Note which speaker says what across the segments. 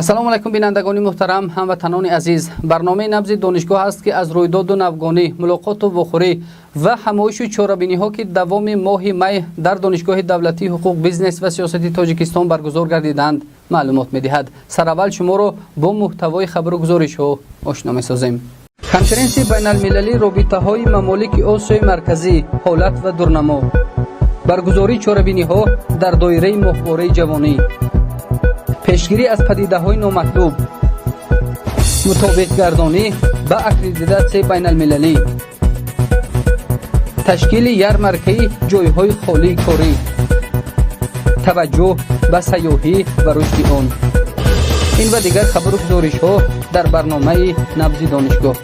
Speaker 1: Ассалому алайкум, бинандагони муҳтарам, ҳамватанони азиз. Барномаи «Набзи донишгоҳ» аст, ки аз рӯйдоду навгонӣ, мулоқоту вохӯрӣ ва ҳамоишу чорабиниҳо, ки давоми моҳи май дар Донишгоҳи давлатии ҳуқуқ, бизнес ва сиёсати Тоҷикистон баргузор гардиданд, маълумот медиҳад. Сараввал шуморо бо муҳтавои хабару гузоришҳо ошно месозем. Конференсияи байналмилалии робитаҳои мамолики Осиёи Марказӣ: ҳолат ва дурнамо, баргузории чорабиниҳо дар доираи моҳвораи ҷавонӣ, пешгирӣ аз падидаҳои номатлуб, мутобиқгардонӣ ба аккредитатсияи байналмилалӣ, ташкили ярмаркаи ҷойҳои холии корӣ, таваҷҷӯҳ ба сайёҳӣ ва рушди он, ин ва дигар хабару гузоришҳо дар барномаи «Набзи донишгоҳ».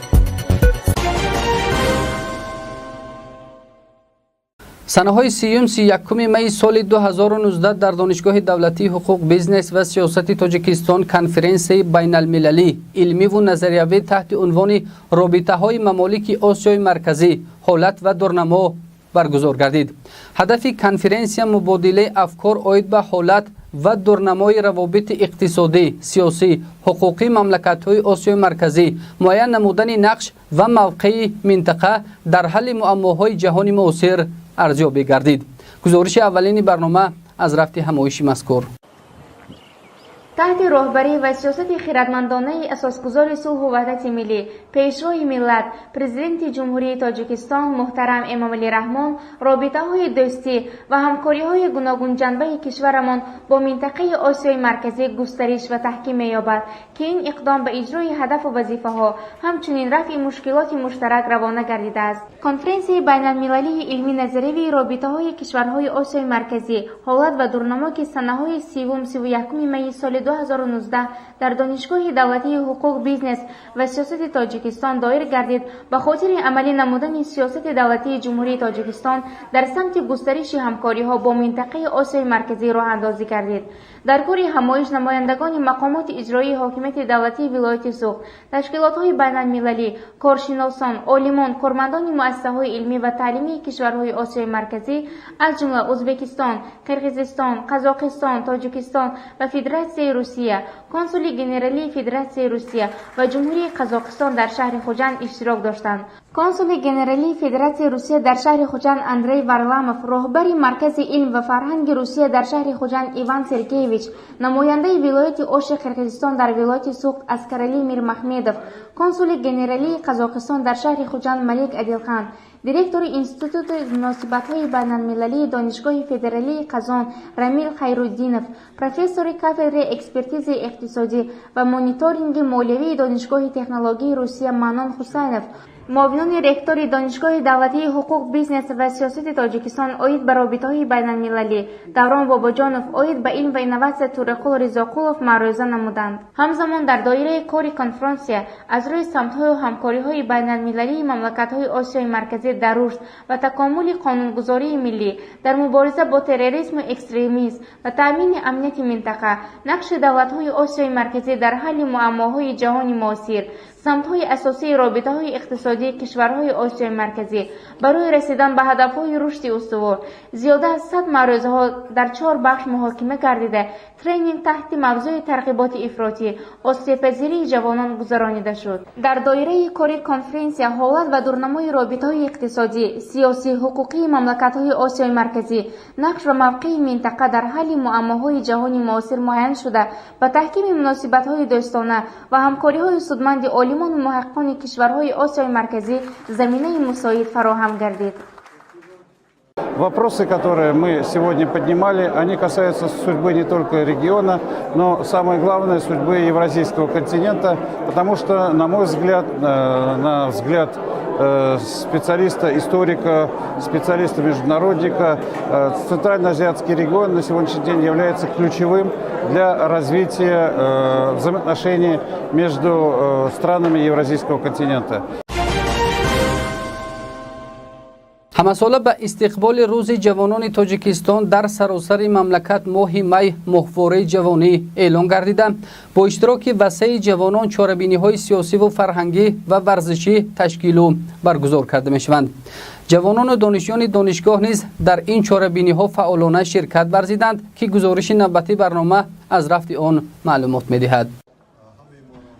Speaker 1: Санаҳои 30-31 майи соли 2019 дар Донишгоҳи давлатии ҳуқуқ, бизнес ва сиёсати Тоҷикистон конференсияи байналмилалӣ, илмиву назариявӣ таҳти унвони «Робитаҳои мамолики Осиёи Марказӣ: ҳолат ва дурнамо» баргузор гардид. Ҳадафи конференсия мубодилаи афкор оид ба ҳолат ва дурнамои равобити иқтисодӣ, сиёсӣ, ҳуқуқии мамлакатҳои Осиёи Марказӣ, муайян намудани нақш ва мавқеи минтақа дар ҳалли муаммоҳои ҷаҳони муосир арзёбӣ гардид. Гузориши аввалини барнома аз рафти ҳамоиши мазкур.
Speaker 2: Таҳти роҳбарӣ ва сиёсати хиратмандонаи асосгузори сулҳу ваҳдати миллӣ, Пешвои миллат, Президенти Ҷумҳурии Тоҷикистон муҳтарам Эмомалӣ Раҳмон, робитаҳои дӯстӣ ва ҳамкориҳои гуногунҷанбаи кишварамон бо минтақаи Осиёи Марказӣ густариш ва таҳким меёбад, ки ин иқдом ба иҷрои ҳадафу вазифаҳо, ҳамчунин рафъи мушкилоти муштарак равона гардидааст. Конференсияи байналмилалии илмӣ назариявии робитаҳои кишварҳои Осиёи Марказӣ: ҳолат ва дурнамо, ки санаҳои 30-31 майи соли 2019 дар Донишгоҳи давлатии ҳуқуқ, бизнес ва сиёсати Тоҷикистон доир гардид, ба хотири амалӣ намудани сиёсати давлатии Ҷумҳурии Тоҷикистон дар самти густариши ҳамкориҳо бо минтақаи Осиёи Марказӣ роҳандозӣ гардид. Дар кори ҳамоиш намояндагони мақомоти иҷроии ҳокимияти давлатии вилояти Суғд, ташкилотҳои байналмилалӣ, коршиносон, олимон, кормандони муассисаҳои илмӣ ва таълимии кишварҳои Осиёи Марказӣ, аз ҷумла Ӯзбекистон, Қирғизистон, Қазоқистон, Тоҷикистон ва Федератсияи Русия, консули генералии Федератсияи Русия ва Ҷумҳурии Қазоқистон дар шаҳри Хуҷанд иштирок доштанд. Консули генералии Федератсияи Русия дар шаҳри Хуҷанд Андрей Варламов, роҳбари Маркази илм ва фарҳанги Русия дар шаҳри Хуҷанд Иван Сергеевич, намояндаи вилояти Оши Қирғизистон дар вилояти Суғд Аскаралӣ Мирмахмедов, консули генералии Қазоқистон дар шаҳри Хуҷанд Малик Адилхан, директори Институти муносибатҳои байналмилалии Донишгоҳи федералии Қазон Рамил Хайруддинов, профессори кафедраи экспертизаи иқтисодӣ ва мониторинги молиявии Донишгоҳи технологияи Русия Маннон Ҳусайнов, муовинони ректори Донишгоҳи давлатии ҳуқуқ, бизнес ва сиёсати Тоҷикистон оид ба робитаҳои байналмилалӣ Даврон Бобоҷонов, оид ба илм ва инноватсия Тӯрақул Ризоқулов маърӯза намуданд. Ҳамзамон, дар доираи кори конференсия аз рӯи самтҳою ҳамкориҳои байналмилалии мамлакатҳои Осиёи Марказӣ дар рушд ва такомули қонунгузории миллӣ, дар мубориза бо терроризму экстремизм ва таъмини амнияти минтақа, нақши давлатҳои Осиёи Марказӣ дар ҳалли муаммоҳои ҷаҳони муосир, самтҳои асосии робитаҳои иқтисодии кишварҳои Осиёи Марказӣ барои расидан ба ҳадафҳои рушди устувор зиёда аз 100 маърӯзаҳо дар чор бахш муҳокима гардида, тренинг таҳти мавзӯи тарғиботи ифротӣ, осебпазирии ҷавонон гузаронида шуд. Дар доираи кори конференсия ҳолат ва дурнамои робитаҳои иқтисодӣ, сиёсӣ, ҳуқуқии мамлакатҳои Осиёи Марказӣ, нақш ва мавқеи минтақа дар ҳалли муаммоҳои ҷаҳони муосир муайян шуда, ба таҳкими муносибатҳои дӯстона ва ҳамкориҳои судманди олимону муҳаққиқони кишварҳои Осиёи Марказӣ заминаи мусоид фароҳам гардид.
Speaker 3: Вопросы, которые мы сегодня поднимали, они касаются судьбы не только региона, но самое главное — судьбы евразийского континента, потому что, на мой взгляд, на взгляд специалиста, историка, специалиста-международника, Центральноазиатский регион на сегодняшний день является ключевым для развития взаимоотношений между странами Евразийского континента.
Speaker 1: Ҳамасола ба истиқболи Рӯзи ҷавонони Тоҷикистон дар саросари мамлакат моҳи май моҳвораи ҷавонӣ эълон гардида, бо иштироки васеи ҷавонон чорабиниҳои сиёсиву фарҳангӣ ва варзишӣ ташкилу баргузор карда мешаванд. Ҷавонону донишҷӯёни донишгоҳ низ дар ин чорабиниҳо фаъолона ширкат варзиданд, ки гузориши навбатии барнома аз рафти он маълумот медиҳад.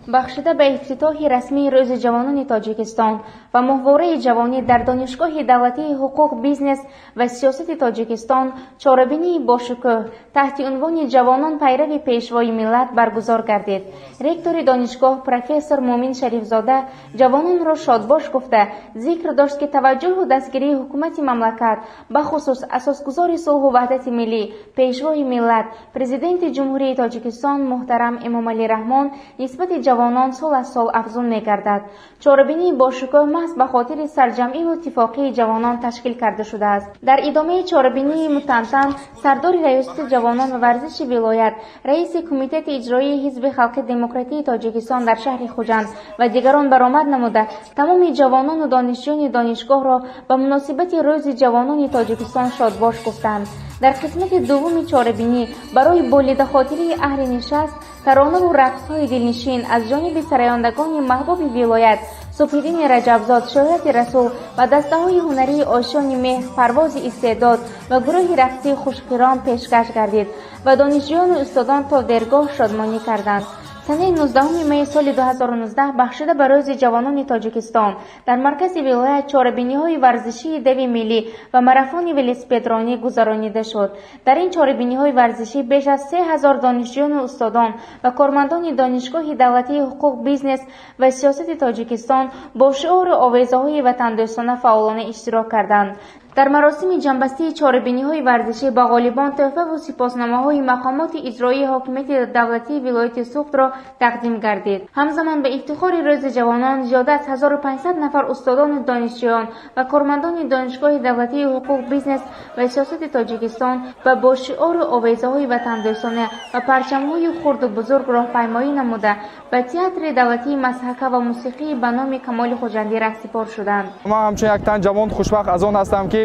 Speaker 2: Бахшида ба ифтитоҳи расмии Рӯзи ҷавонони Тоҷикистон ва моҳвораи ҷавонӣ дар Донишгоҳи давлатии ҳуқуқ, бизнес ва сиёсати Тоҷикистон чорабинии бошукӯҳ таҳти унвони «Ҷавонон пайрави Пешвои миллат» баргузор гардид. Ректори донишгоҳ профессор Муъмин Шарифзода ҷавононро шодбош гуфта, зикр дошт, ки таваҷҷӯҳу дастгирии ҳукумати мамлакат, бахусус Асосгузори сулҳу ваҳдати миллӣ, Пешвои миллат, Президенти Ҷумҳурии Тоҷикистон муҳтарам Эмомалӣ Раҳмон нисбати ҷавонон сол аз сол афзун мегардад. Чорабинии бошукӯҳ маҳз ба хотири сарҷамъиву иттифоқии ҷавонон ташкил карда шудааст. Дар идомаи чорабинии мутантан сардори Раёсати ҷавонон ва варзиши вилоят, раиси Кумитаи иҷроии Ҳизби халқи демократии Тоҷикистон дар шаҳри Хуҷанд ва дигарон баромад намуда, тамоми ҷавонону донишҷӯёни донишгоҳро ба муносибати Рӯзи ҷавонони Тоҷикистон шодбош гуфтанд. Дар қисмати дуввуми чорабинӣ барои болидахотирии аҳли нишаст таронаву рақсҳои дилнишин аз ҷониби сарояндагони маҳбуби вилоят Субҳиддини Раҷабзод, Шӯҳрати Расул ва дастаҳои ҳунарии «Ошёни меҳр», «Парвози истеъдод» ва гурӯҳи рақсии «Хушқирон» пешкаш гардид ва донишҷӯёну устодон то дергоҳ шодмонӣ карданд. Санаи 19 майи соли 2019 бахшида ба Рӯзи ҷавонони Тоҷикистон дар маркази вилоят чорабиниҳои варзишии дави миллӣ ва марафони велосипедронӣ гузаронида шуд. Дар ин чорабиниҳои варзишӣ беш аз 3000 донишҷӯёну устодон ва кормандони Донишгоҳи давлатии ҳуқуқ, бизнес ва сиёсати Тоҷикистон бо шиору овезаҳои ватандӯстона фаъолона иштирок карданд. Дар маросими ҷамъбастии чорабиниҳои варзишӣ ба ғолибон тӯҳфаву сипосномаҳои мақомоти иҷроии ҳокимияти давлатии вилояти Суғдро тақдим гардид. Ҳамзамон ба ифтихори Рӯзи ҷавонон зиёда аз 1500 нафар устодону донишҷӯён ва кормандони Донишгоҳи давлатии ҳуқуқ, бизнес ва сиёсати Тоҷикистон ва бо шиору овезаҳои ватандӯстона ва парчамҳои хурду бузург роҳпаймоӣ намуда, ба Театри давлатии мазҳака ва мусиқии ба номи Камоли Хуҷандӣ раҳсипор шуданд.
Speaker 4: Ман ҳамчун як тан ҷавон хушбахт аз он ҳастам, ки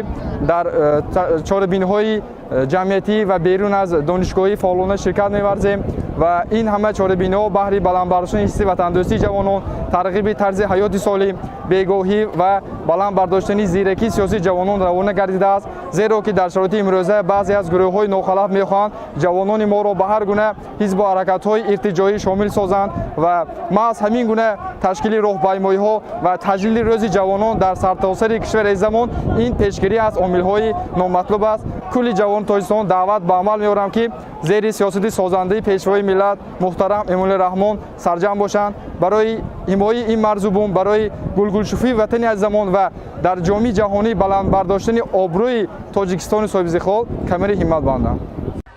Speaker 4: дар чорабиниҳои ҷамъиятӣ ва берун аз донишгоҳӣ фаъолона ширкат меварзем ва ин ҳама чорабиниҳо баҳри баланд бардоштани ҳисси ватандӯстии ҷавонон, тарғиби тарзи ҳаёти солим, бегоҳӣ ва баланд бардоштани зиракии сиёсии ҷавонон равона гардидааст. Зеро ки дар шароити имрӯза баъзе аз гурӯҳҳои нохалаф мехоҳанд ҷавонони моро ба ҳар гуна ҳизбу ҳаракатҳои иртиҷоӣ шомил созанд ва маҳз ҳамин гуна ташкили роҳпаймоиҳо ва таҷлили Рӯзи ҷавонон дар сартосари кишвари азизамон ин пешгирӣ аз омилҳои номатлуб аст. Кулли ҷавони Тоҷикистон даъват ба амал меорам, ки зери сиёсати созандаи Пешвои миллат муҳтарам Эмомалӣ Раҳмон сарҷамъ бошанд, барои ҳимояи ин марзу бум, барои гулгулшуфии ватани азизамон ва дар ҷомии ҷаҳонӣ баланд бардоштани обрӯи Тоҷикистони соҳибистиқлол камари ҳиммат банданд.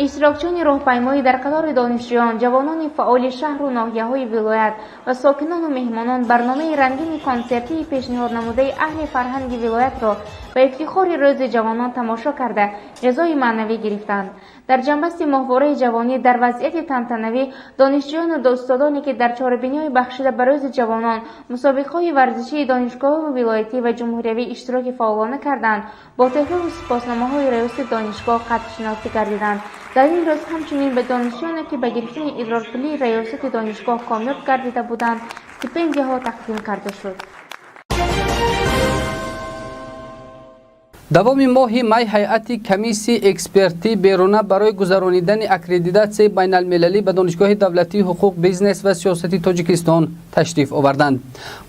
Speaker 2: Иштирокчиёни роҳпаймоӣ дар қатори донишҷӯён, ҷавонони фаъоли шаҳру ноҳияҳои вилоят ва сокинону меҳмонон барномаи рангини консертии пешниҳоднамудаи аҳли фарҳанги вилоятро ба ифтихори Рӯзи ҷавонон тамошо карда, ғизои маънавӣ гирифтанд. Дар ҷамъбасти моҳвораи ҷавонӣ дар вазъияти тантанавӣ донишҷӯёну устодоне, ки дар чорабиниҳои бахшида ба Рӯзи ҷавонон, мусобиқаҳои варзишии донишгоҳу вилоятӣ ва ҷумҳуриявӣ иштироки фаъолона карданд, бо тӯҳфаву сипосномаҳои раёсати донишгоҳ қадршиносӣ гардиданд. Дар ин рӯз ҳамчунин ба донишҷӯёне, ки ба гирифтани идрорпулии раёсати донишгоҳ комёб гардида буданд, стипендияҳо тақдим карда шуд.
Speaker 1: Давоми моҳи май ҳайати комиссияи экспертӣ беруна барои гузаронидани аккредитатсияи байналмилалӣ ба Донишгоҳи давлатии ҳуқуқ, бизнес ва сиёсати Тоҷикистон ташриф оварданд.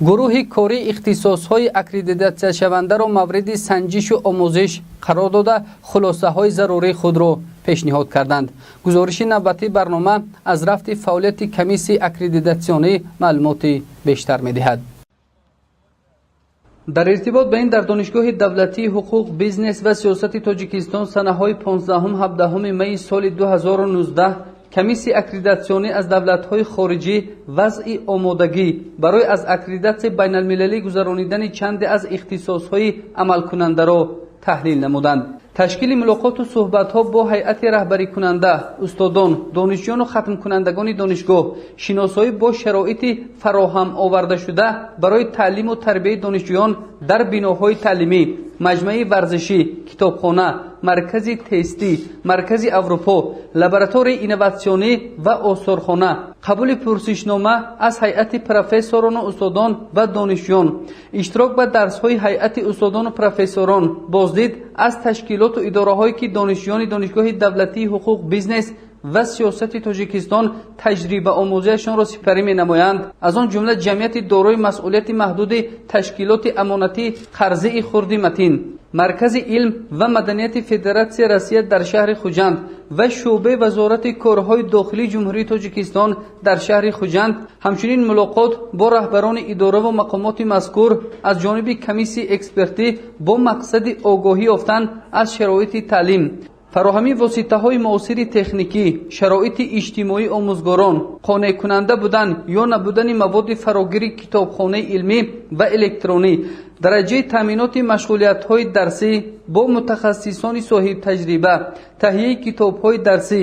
Speaker 1: Гурӯҳи корӣ ихтисосҳои аккредитатсияшавандаро мавриди санҷишу омӯзиш қарор дода, хулосаҳои зарурии худро пешниҳод карданд. Гузориши навбатии барнома аз рафти фаъолияти комиссияи аккредитатсионӣ маълумоти бештар медиҳад. Дар иртибот ба ин дар Донишгоҳи давлатии ҳуқуқ, бизнес ва сиёсати Тоҷикистон санаҳои 15-17 майи соли 2019 комиссияи аккредитатсионӣ аз давлатҳои хориҷӣ вазъи омодагӣ барои аз аккредитатсияи байналмилалӣ гузаронидани чанде аз ихтисосҳои амалкунандаро таҳлил намуданд. Ташкили мулоқоту суҳбатҳо бо ҳайати раҳбарикунанда, устодон, донишҷӯёну хатмкунандагони донишгоҳ, шиносоӣ бо шароити фароҳам овардашуда барои таълиму тарбияи донишҷӯён дар биноҳои таълимӣ, Маҷмаи варзишӣ, китобхона, маркази тестӣ, маркази Аврупо, лабораторияи инноватсионӣ ва осорхона, қабули пурсишнома аз ҳайати профессорону устодон ва донишҷӯён, иштирок ба дарсҳои ҳайати устодону профессорон, боздид аз ташкилоту идораҳое, ки донишҷӯёни Донишгоҳи давлатии ҳуқуқ, бизнес ва сиёсати Тоҷикистон таҷрибаомӯзиашонро сипарӣ менамоянд, аз он ҷумла ҷамъияти дорои масъулияти маҳдуди ташкилоти амонатии қарзии хурди Матин, Маркази илм ва маданияти Федератсияи Россия дар шаҳри Хуҷанд ва шӯъбаи Вазорати корҳои дохилии Ҷумҳурии Тоҷикистон дар шаҳри Хуҷанд. Ҳамчунин мулоқот бо раҳбарони идораву мақомоти мазкур аз ҷониби комиссияи экспертӣ бо мақсади огоҳӣ ёфтан аз шароити таълим, фароҳамии воситаҳои муосири техникӣ, шароити иҷтимоии омӯзгорон, қонеъкунанда будан ё набудани маводи фарогири китобхонаи илмӣ ва электронӣ, дараҷаи таъминоти машғулиятҳои дарсӣ бо мутахассисони соҳибтаҷриба, таҳияи китобҳои дарсӣ,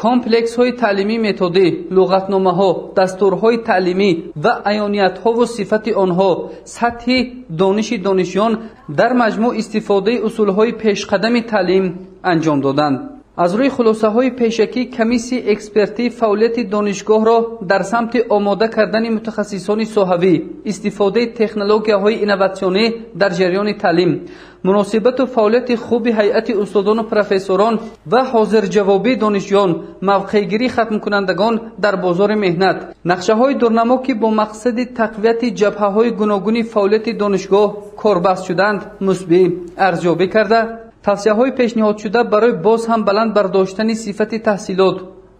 Speaker 1: комплексҳои таълимии методӣ, луғатномаҳо, дастурҳои таълимӣ ва аёниятҳову сифати онҳо, сатҳи дониши донишҷӯён, дар маҷмӯъ истифодаи усулҳои пешқадами таълим анҷом доданд. Аз рӯи хулосаҳои пешакӣ, комиссияи экспертӣ фаъолияти донишгоҳро дар самти омода кардани мутахассисони соҳавӣ, истифодаи технологияҳои инноватсионӣ дар ҷараёни таълим, муносибату фаъолияти хуби ҳайати устодону профессорон ва ҳозирҷавобии донишҷӯён, мавқеъгирии хатмкунандагон дар бозори меҳнат, нақшаҳои дурнамо, ки бо мақсади тақвияти ҷабҳаҳои гуногуни фаъолияти донишгоҳ корбаст шуданд, мусбӣ арзёбӣ карда, тавсияҳои пешниҳодшуда барои боз ҳам баланд бардоштани сифати таҳсилот,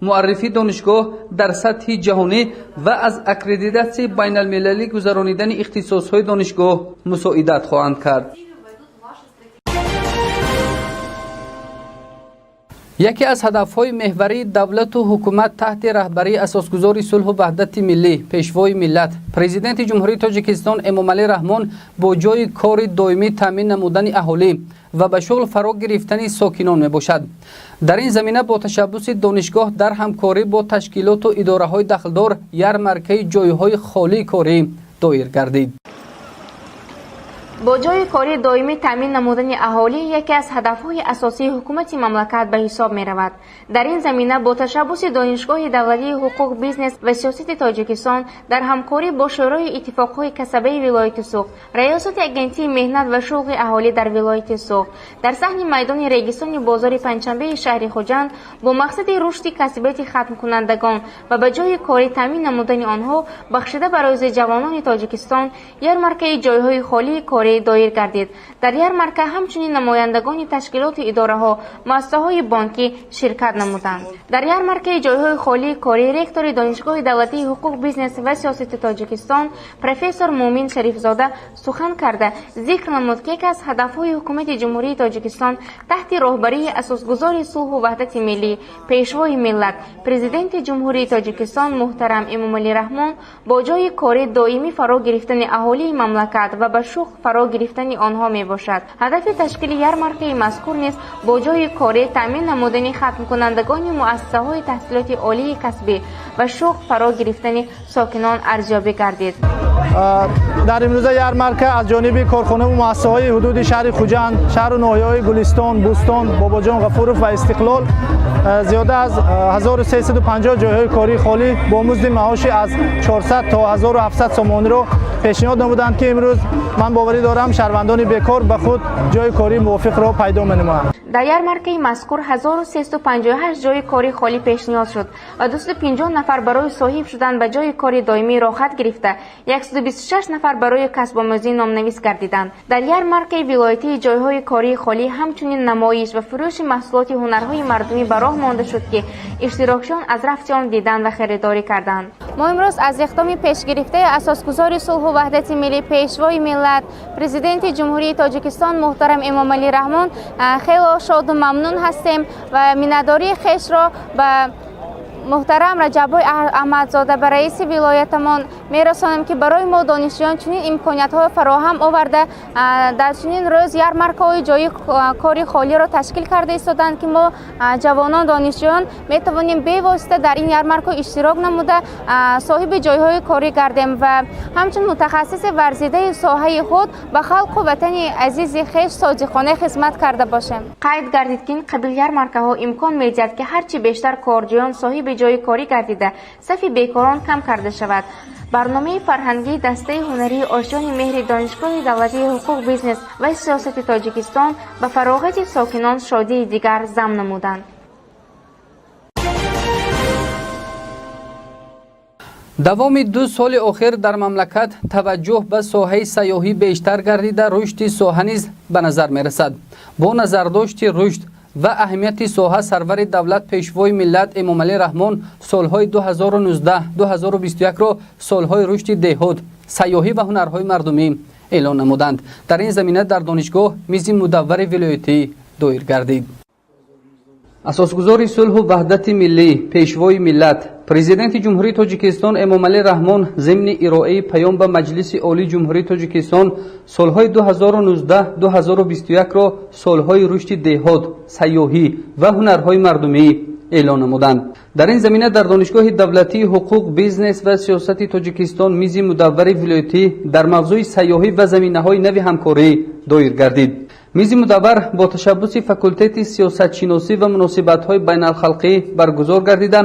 Speaker 1: муаррифии донишгоҳ дар сатҳи ҷаҳонӣ ва аз аккредитатсияи байналмилалӣ гузаронидани ихтисосҳои донишгоҳ мусоидат хоҳанд кард. Яке аз ҳадафҳои меҳварии давлату ҳукумат таҳти раҳбарии асосгузори сулҳу ваҳдати миллӣ, Пешвои миллат, Президенти Ҷумҳурии Тоҷикистон Эмомалӣ Раҳмон бо ҷойи кори доимӣ таъмин намудани аҳолӣ ва ба шуғл фаро гирифтани сокинон мебошад. Дар ин замина бо ташаббуси донишгоҳ дар ҳамкорӣ бо ташкилоту идораҳои дахлдор ярмаркаи ҷойҳои холии корӣ доир гардид.
Speaker 2: Бо ҷойи кори доимӣ таъмин намудани аҳолӣ яке аз ҳадафҳои асосии ҳукумати мамлакат ба ҳисоб меравад. Дар ин замина бо ташаббуси Донишгоҳи давлатии ҳуқуқ, бизнес ва сиёсати Тоҷикистон дар ҳамкорӣ бо Шӯрои иттифоқҳои касабаи вилояти Суғд, Раёсати Агентии меҳнат ва шуғли аҳолӣ дар вилояти Суғд дар саҳни майдони Регистони бозори Панҷшанбеи шаҳри Хуҷанд бо мақсади рушди касбияти хатмкунандагон ва ба ҷойи корӣ таъмин намудани онҳо, бахшида ба Рӯзи ҷавонони Тоҷикистон, ярмаркаи ҷойҳои холии корӣ доир гардид. Дар ярмарка ҳамчунин намояндагони ташкилоту идораҳо, муассисаҳои бонкӣ ширкат намуданд. Дар ярмаркаи ҷойҳои холии корӣ ректори Донишгоҳи давлатии ҳуқуқ, бизнес ва сиёсати Тоҷикистон профессор Муъмин Шарифзода сухан карда, зикр намуд, ки яке аз ҳадафҳои ҳукумати Ҷумҳурии Тоҷикистон таҳти роҳбарии асосгузори сулҳу ваҳдати миллӣ, Пешвои миллат, Президенти Ҷумҳурии Тоҷикистон муҳтарам Эмомалӣ Раҳмон бо ҷойи кори доимӣ фаро гирифтани аҳолии мамлакат ва ба шуғл фаро гирифтани онҳо мебошад. Ҳадафи ташкили ярмаркаи мазкур низ бо ҷойи корӣ таъмин намудани хатмкунандагони муассисаҳои таҳсилоти олии касбӣ ва шуғл фаро гирифтани сокинон арзёбӣ гардид.
Speaker 5: Дар имрӯза ярмарка аз ҷониби корхонаву муассисаҳои ҳудуди шаҳри Хуҷанд, шаҳру ноҳияҳои Гулистон, Бӯстон, Бобоҷон Ғафуров ва Истиқлол зиёда аз 1350 ҷойҳои кории холӣ бо музди маоши аз 400 то 1700 сомониро пешниҳод намуданд, ки имрӯз ман боварӣ дорам, шаҳрвандони бекор ба худ ҷойи кории мувофиқро пайдо менамоянд.
Speaker 2: Дар ярмаркаи мазкур 1358 ҷойи кори холӣ пешниҳод шуд ва 250 нафар барои соҳиб шудан ба ҷойи кори доимӣ роҳхат гирифта, 126 нафар барои касбомӯзӣ номнавис гардиданд. Дар ярмаркаи вилоятии ҷойҳои кории холӣ ҳамчунин намоиш ва фурӯши маҳсулоти ҳунарҳои мардумӣ ба роҳ монда шуд, ки иштирокчиён аз рафти он дидан ва харидорӣ карданд. Мо имрӯз аз иқдоми пешгирифтаи асосгузори сулҳу ваҳдати миллӣ, Пешвои миллат, Президенти Ҷумҳурии Тоҷикистон муҳтарам Эмомалӣ Раҳмон хело шоду мамнун ҳастем ва миннатдории хешро ба Муҳтарам Раҷаббой Аҳмадзода, ба раиси вилоятамон мерасонем, ки барои мо донишҷӯён чунин имкониятҳоро фароҳам оварда, дар чунин рӯз ярмаркаҳои ҷойи кори холиро ташкил карда истоданд, ки мо ҷавонон, донишҷӯён метавонем бевосита дар ин ярмарка иштирок намуда, соҳиби ҷойҳои корӣ гардем ва ҳамчун мутахассиси варзидаи соҳаи худ ба халқу ватани азизи хеш содиқона хизмат карда бошем. Қайд гардид, ки ин қабил ярмаркаҳо имкон медиҳад, ки ҳарчи бештар корҷӯён соҳиби ҷойи корӣ гардида, сафи бекорон кам карда шавад. Барномаи фарҳангии дастаи ҳунарии Ошёни меҳри Донишгоҳи давлатии ҳуқуқ, бизнес ва сиёсати Тоҷикистон ба фароғати сокинон шодии дигар зам намуданд.
Speaker 1: Давоми 2 соли охир дар мамлакат таваҷҷӯҳ ба соҳаи сайёҳӣ бештар гардида, рушди соҳа низ ба назар мерасад. Бо назардошти рушд ва аҳамияти соҳа сарвари давлат, Пешвои миллат Эмомалӣ Раҳмон солҳои 2019-2021-ро солҳои рушди деҳот, сайёҳӣ ва ҳунарҳои мардумӣ эълон намуданд. Дар ин замина дар донишгоҳ мизи мудаввари вилоятӣ доир гардид. Асосгузори сулҳу ваҳдати миллӣ, Пешвои миллат, Президенти Ҷумҳурии Тоҷикистон Эмомалӣ Раҳмон зимни ироаи паём ба Маҷлиси Олии Ҷумҳурии Тоҷикистон солҳои 2019-2021-ро солҳои рушди деҳот, сайёҳӣ ва ҳунарҳои мардумӣ эълон намуданд. Дар ин замина дар Донишгоҳи давлатии ҳуқуқ, бизнес ва сиёсати Тоҷикистон мизи мудаввари вилоятӣ дар мавзӯи сайёҳӣ ва заминаҳои нави ҳамкорӣ доир гардид. Мизи мудаввар бо ташаббуси факултети сиёсатшиносӣ ва муносибатҳои байналхалқӣ баргузор гардида,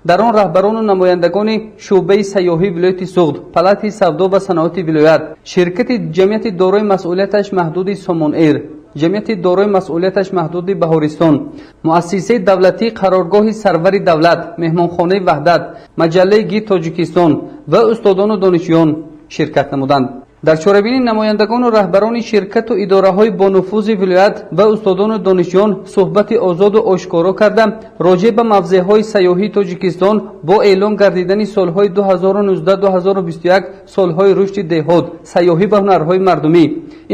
Speaker 1: дар он раҳбарону намояндагони шӯъбаи сайёҳии вилояти Суғд, палати савдо ва саноати вилоят, ширкати ҷамъияти дорои масъулияташ маҳдуди Сомон Эйр, ҷамъияти дорои масъулияташ маҳдуди Баҳористон, муассисаи давлатии қароргоҳи сарвари давлат, меҳмонхонаи Ваҳдат, маҷаллаи Гид Тоҷикистон ва устодону донишҷӯён ширкат намуданд. Дар чорабинӣ намояндагону раҳбарони ширкату идораҳои бонуфузи вилоят ва устодону донишҷӯён суҳбати озоду ошкоро карда, роҷеъ ба мавзеъҳои сайёҳии Тоҷикистон бо эълон гардидани солҳои 2019-2021 солҳои рушди деҳот, сайёҳӣ ва ҳунарҳои мардумӣ,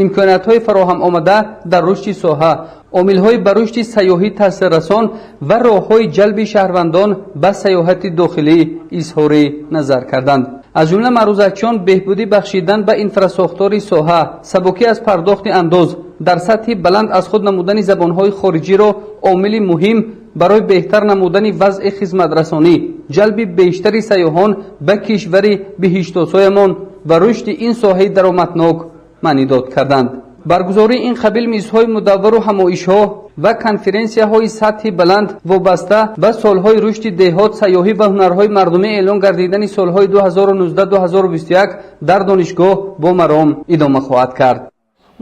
Speaker 1: имкониятҳои фароҳам омада дар рушди соҳа, омилҳои ба рушди сайёҳӣ таъсиррасон ва роҳҳои ҷалби шаҳрвандон ба сайёҳати дохилӣ изҳори назар карданд. Аз ҷумла маърузачиён беҳбудӣ бахшидан ба инфрасохтори соҳа, сабукӣ аз пардохти андоз, дар сатҳи баланд аз худ намудани забонҳои хориҷиро омили муҳим барои беҳтар намудани вазъи хизматрасонӣ, ҷалби бештари сайёҳон ба кишвари биҳиштосоямон ва рушди ин соҳаи даромаднок маънидод карданд. Баргузории ин қабил мизҳои мудаввару ҳамоишҳо ва конференсияҳои сатҳи баланд вобаста ба солҳои рушди деҳот, сайёҳӣ ва ҳунарҳои мардумӣ эълон гардидани солҳои 2019-2021 дар донишгоҳ бо маром идома хоҳад кард.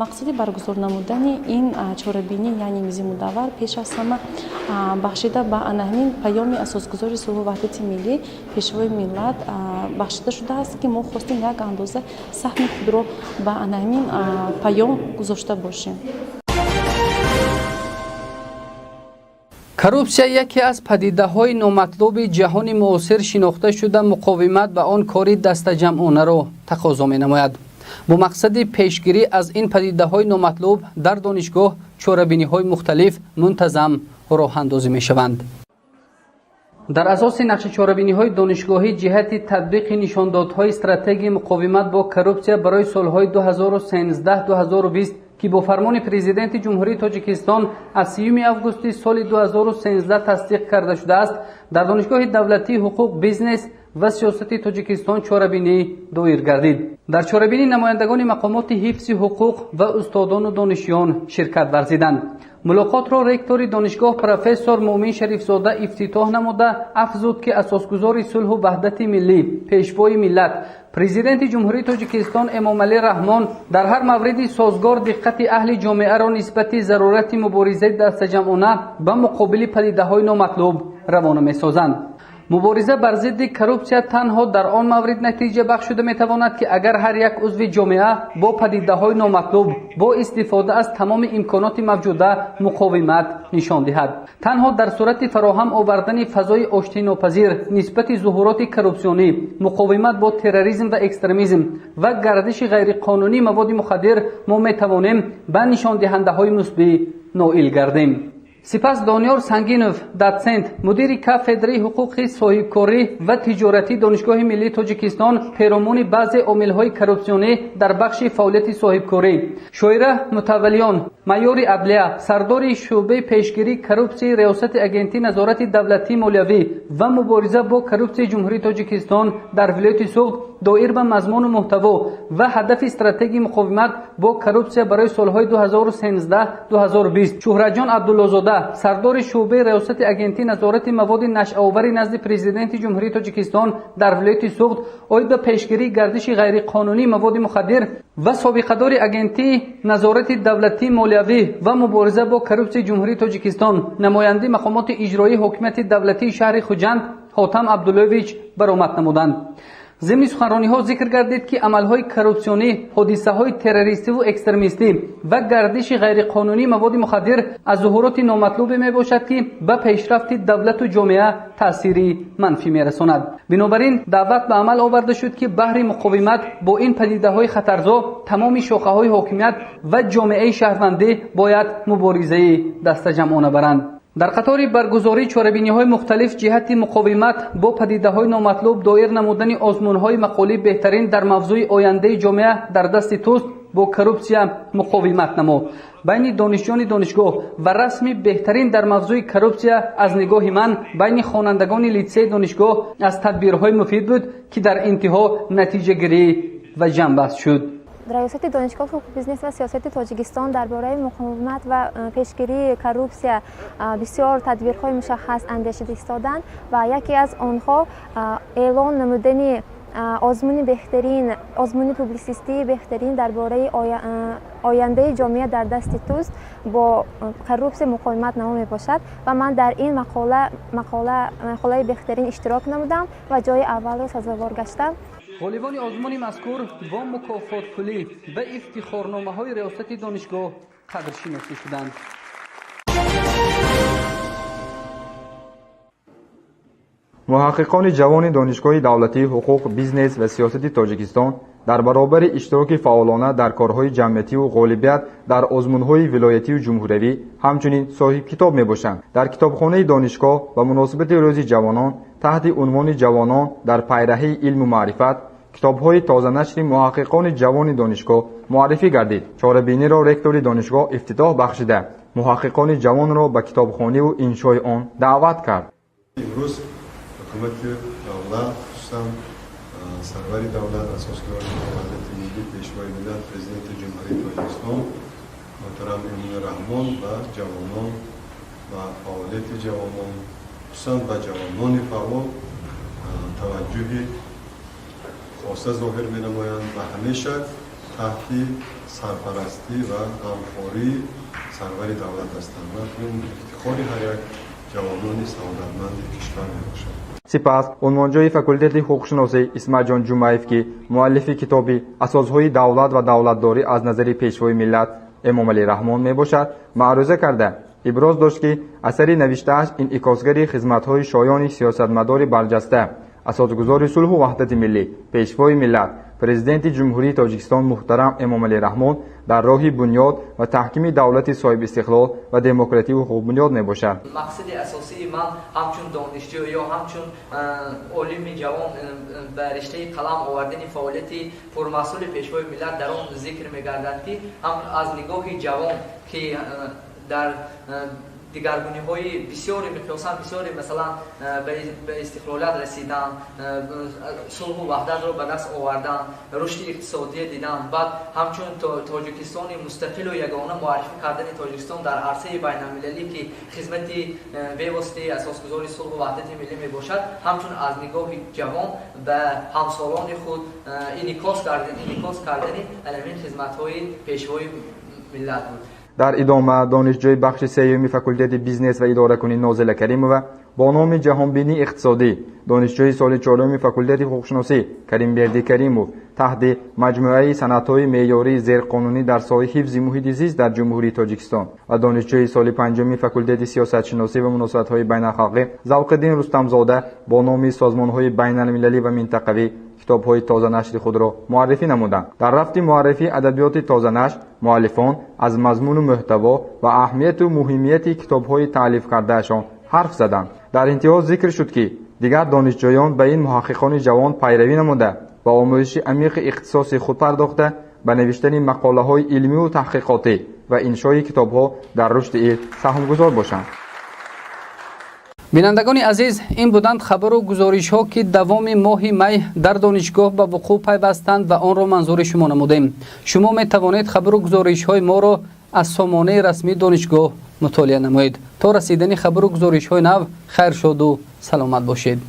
Speaker 6: Мақсади баргузор намудани ин чорабинӣ, яъне мизи мудаввар, пеш аз ҳама бахшида ба ана ҳамин паёми асосгузори сулҳу ваҳдати миллӣ, Пешвои миллат бахшида шудааст, ки мо хостем як андоза саҳми худро ба ана ҳамин паём гузошта бошем.
Speaker 1: Коррупсия яке аз падидаҳои номатлуби ҷаҳони муосир шинохта шуда, муқовимат ба он кори дастаҷамъонаро тақозо менамояд. Бо мақсади пешгирӣ аз ин падидаҳои номатлуб дар донишгоҳ чорабиниҳои мухталиф мунтазам роҳандозӣ мешаванд. Дар асоси нақши чорабиниҳои донишгоҳӣ ҷиҳати татбиқи нишондодҳои стратегияи муқовимат бо коррупсия барои солҳои 2013-2020, ки бо фармони Президенти Ҷумҳурии Тоҷикистон аз 3 августи соли 2013 тасдиқ карда шудааст, дар Донишгоҳи давлатии ҳуқуқ, бизнес ва сиёсати Тоҷикистон чорабинӣ доир гардид. Дар чорабинӣ намояндагони мақомоти ҳифзи ҳуқуқ ва устодону донишҷӯён ширкат варзиданд. Мулоқотро ректори донишгоҳ профессор Муъмин Шарифзода ифтитоҳ намуда, афзуд, ки асосгузори сулҳу ваҳдати миллӣ, Пешвои миллат, Президенти Ҷумҳурии Тоҷикистон Эмомалӣ Раҳмон дар ҳар мавриди созгор диққати аҳли ҷомеаро нисбати зарурати муборизаи дастаҷамъона ба муқобили падидаҳои номатлуб равона месозанд. Мубориза бар зидди коррупсия танҳо дар он маврид натиҷабахш шуда метавонад, ки агар ҳар як узви ҷомеа бо падидаҳои номатлуб бо истифода аз тамоми имконоти мавҷуда муқовимат нишон диҳад. Танҳо дар сурати фароҳам овардани фазои оштинопазир нисбати зуҳуроти коррупсионӣ, муқовимат бо терроризм ва экстремизм ва гардиши ғайриқонунии маводи мухаддир мо метавонем ба нишондиҳандаҳои мусбӣ ноил гардем. Сипас Дониёр Сангинов, дотсент, мудири кафедраи ҳуқуқи соҳибкорӣ ва тиҷоратии Донишгоҳи миллии Тоҷикистон перомуни баъзе омилҳои коррупсионӣ дар бахши фаъолияти соҳибкорӣ, Шоира Мутаваллиён, майори адлия, сардори шӯъбаи пешгирии коррупсияи Риёсати Агентии назорати давлатии молиявӣ ва мубориза бо коррупсияи Ҷумҳурии Тоҷикистон дар вилояти Суғд доир ба мазмуну муҳтаво ва ҳадафи стратегии муқовимат бо коррупсия барои солҳои 2013-2020, Шӯҳратҷон Абдуллозода, сардори шӯъбаи Риёсати Агентии назорати маводи нашъаовари назди Президенти Ҷумҳурии Тоҷикистон дар вилояти Суғд оид ба пешгирии гардиши ғайриқонунии маводи мухаддир ва собиқадори Агентии назорати давлатии молиявӣ ва мубориза бо коррупсияи Ҷумҳурии Тоҷикистон, намояндаи мақомоти иҷроии ҳокимияти давлатии шаҳри Хуҷанд Ҳотам Абдуллоевич баромад намуданд. Зимни суханрониҳо зикр гардид, ки амалҳои коррупсионӣ, ҳодисаҳои террористиву экстремистӣ ва гардиши ғайриқонунии маводи мухаддир аз зуҳуроти номатлубе мебошад, ки ба пешрафти давлату ҷомеа таъсири манфӣ мерасонад. Бинобар ин даъват ба амал оварда шуд, ки баҳри муқовимат бо ин падидаҳои хатарзо тамоми шохаҳои ҳокимият ва ҷомеаи шаҳрвандӣ бояд муборизаи дастаҷамъона баранд. Дар қатори баргузории чорабиниҳои мухталиф ҷиҳати муқовимат бо падидаҳои номатлуб, доир намудани озмунҳои мақолии беҳтарин дар мавзӯи ояндаи ҷомеа дар дасти туст, бо коррупсия муқовимат намо байни донишҷӯёни донишгоҳ ва расми беҳтарин дар мавзӯи коррупсия аз нигоҳи ман байни хонандагони литсеи донишгоҳ аз тадбирҳои муфид буд, ки дар интиҳо натиҷагирӣ ва ҷамъбаст шуд.
Speaker 7: Раёсати Донишгоҳи ҳуқуқ, бизнес ва сиёсати Тоҷикистон дар бораи муқовимат ва пешгирии коррупсия бисёр тадбирҳои мушаххас андешида истоданд ва яке аз онҳо эълон намудани озмуни беҳтарин, озмуни публисистии беҳтарин дар бораи ояндаи ҷомеа дар дасти туст, бо коррупсия муқовимат намо мебошад ва ман дар ин мақолаи беҳтарин иштирок намудам ва ҷои аввалро сазовор гаштам.
Speaker 1: Ғолибони озмуни мазкур бо мукофотпулӣ ва ифтихорномаҳои риёсати донишгоҳ қадршиносӣ шуданд.
Speaker 4: Муҳаққиқони ҷавони Донишгоҳи давлатии ҳуқуқ, бизнес ва сиёсати Тоҷикистон дар баробари иштироки фаъолона дар корҳои ҷамъиятиву ғолибият дар озмунҳои вилоятиву ҷумҳуриявӣ ҳамчунин соҳибкитоб мебошанд. Дар китобхонаи донишгоҳ ба муносибати Рӯзи ҷавонон таҳти унвони «Ҷавонон дар пайраҳаи илму маърифат» китобҳои тозанашри муҳаққиқони ҷавони донишгоҳ муаррифӣ гардид. Чорабиниро ректори донишгоҳ ифтитоҳ бахшида, муҳаққиқони ҷавонро ба китобхониву иншои он даъват кард.
Speaker 8: Имрӯз ҳукумати давлат, хусусан сарвари давлат, асосгузори ваҳдати миллӣ, Пешвои миллат, Президенти Ҷумҳурии Тоҷикистон муҳтарам Эмомалӣ Раҳмон ба ҷавонон ва фаъолияти ҷавонон, хусусан ба ҷавонони фаъол таваҷҷӯҳи хоса зоҳир менамоянд ва ҳамеша таҳти сарпарастӣ ва ғамхории сарвари давлат ҳастанд ва ин ифтихори ҳар як ҷавонони саодатманди кишвар мебошад.
Speaker 4: Сипас унвонҷӯи факултети ҳуқуқшиносӣ Исматҷон Ҷумаев, ки муаллифи китоби «Асосҳои давлат ва давлатдорӣ аз назари Пешвои миллат Эмомалӣ Раҳмон» мебошад, маъруза карда иброз дошт, ки асари навиштааш инъикосгари хизматҳои шоёни сиёсатмадори барҷаста, асосгузори сулҳу ваҳдати миллӣ, Пешвои миллат, Президенти Ҷумҳурии Тоҷикистон муҳтарам Эмомалӣ Раҳмон дар роҳи бунёд ва таҳкими давлати соҳибистиқлол ва демокративу ҳуқуқбунёд мебошад.
Speaker 9: Мақсади асосии ман ҳамчун донишҷӯ ё ҳамчун олими ҷавон ба риштаи қалам овардани фаъолияти пурмасъули Пешвои миллат дар он зикр мегардад, ки ҳам аз нигоҳи ҷавон, ки дар дигаргуниҳои бисёре миқёсан бисёре, масалан, ба истиқлолият расидан, сулҳу ваҳдатро ба даст овардан, рушди иқтисодия дидан, баъд ҳамчун Тоҷикистони мустақилу ягона муаррифӣ кардани Тоҷикистон дар арсаи байналмилалӣ, ки хизмати бевоситаи асосгузори сулҳу ваҳдати миллӣ мебошад, ҳамчун аз нигоҳи ҷавон ба ҳамсолони худ инъикос кардани ҳамин хизматҳои Пешвои миллат буд.
Speaker 4: Дар идома донишҷӯи бахши сеюми факултети бизнес ва идоракунӣ Нозила Каримова бо номи «Ҷаҳонбинии иқтисодӣ», донишҷӯи соли чоруми факултети ҳуқуқшиносӣ Каримбердӣ Каримов таҳти «Маҷмӯаи санадҳои меъёрии зерқонунӣ дар соҳаи ҳифзи муҳити зист дар Ҷумҳурии Тоҷикистон» ва донишҷӯи соли панҷуми факултети сиёсатшиносӣ ва муносибатҳои байналхалқӣ Завқиддин Рустамзода бо номи «Созмонҳои байналмилалӣ ва минтақавӣ» Китобҳои тозанашри худро муаррифӣ намуданд. Дар рафти муаррифии адабиёти тозанашр муаллифон аз мазмуну муҳтаво ва аҳамияту муҳимияти китобҳои таълифкардаашон ҳарф заданд. Дар интиҳо зикр шуд, ки дигар донишҷӯён ба ин муҳаққиқони ҷавон пайравӣ намуда, ба омӯзиши амиқи ихтисоси худ пардохта, ба навиштани мақолаҳои илмиву таҳқиқотӣ ва иншои китобҳо дар рушди илм саҳмгузор бошанд.
Speaker 1: Бинандагони азиз, ин буданд хабару гузоришҳо, ки давоми моҳи май дар донишгоҳ ба вуқӯъ пайвастанд ва онро манзури шумо намудем. Шумо метавонед хабару гузоришҳои моро аз сомонаи расмии донишгоҳ мутолиа намоед. То расидани хабару гузоришҳои нав хайршоду саломат бошед.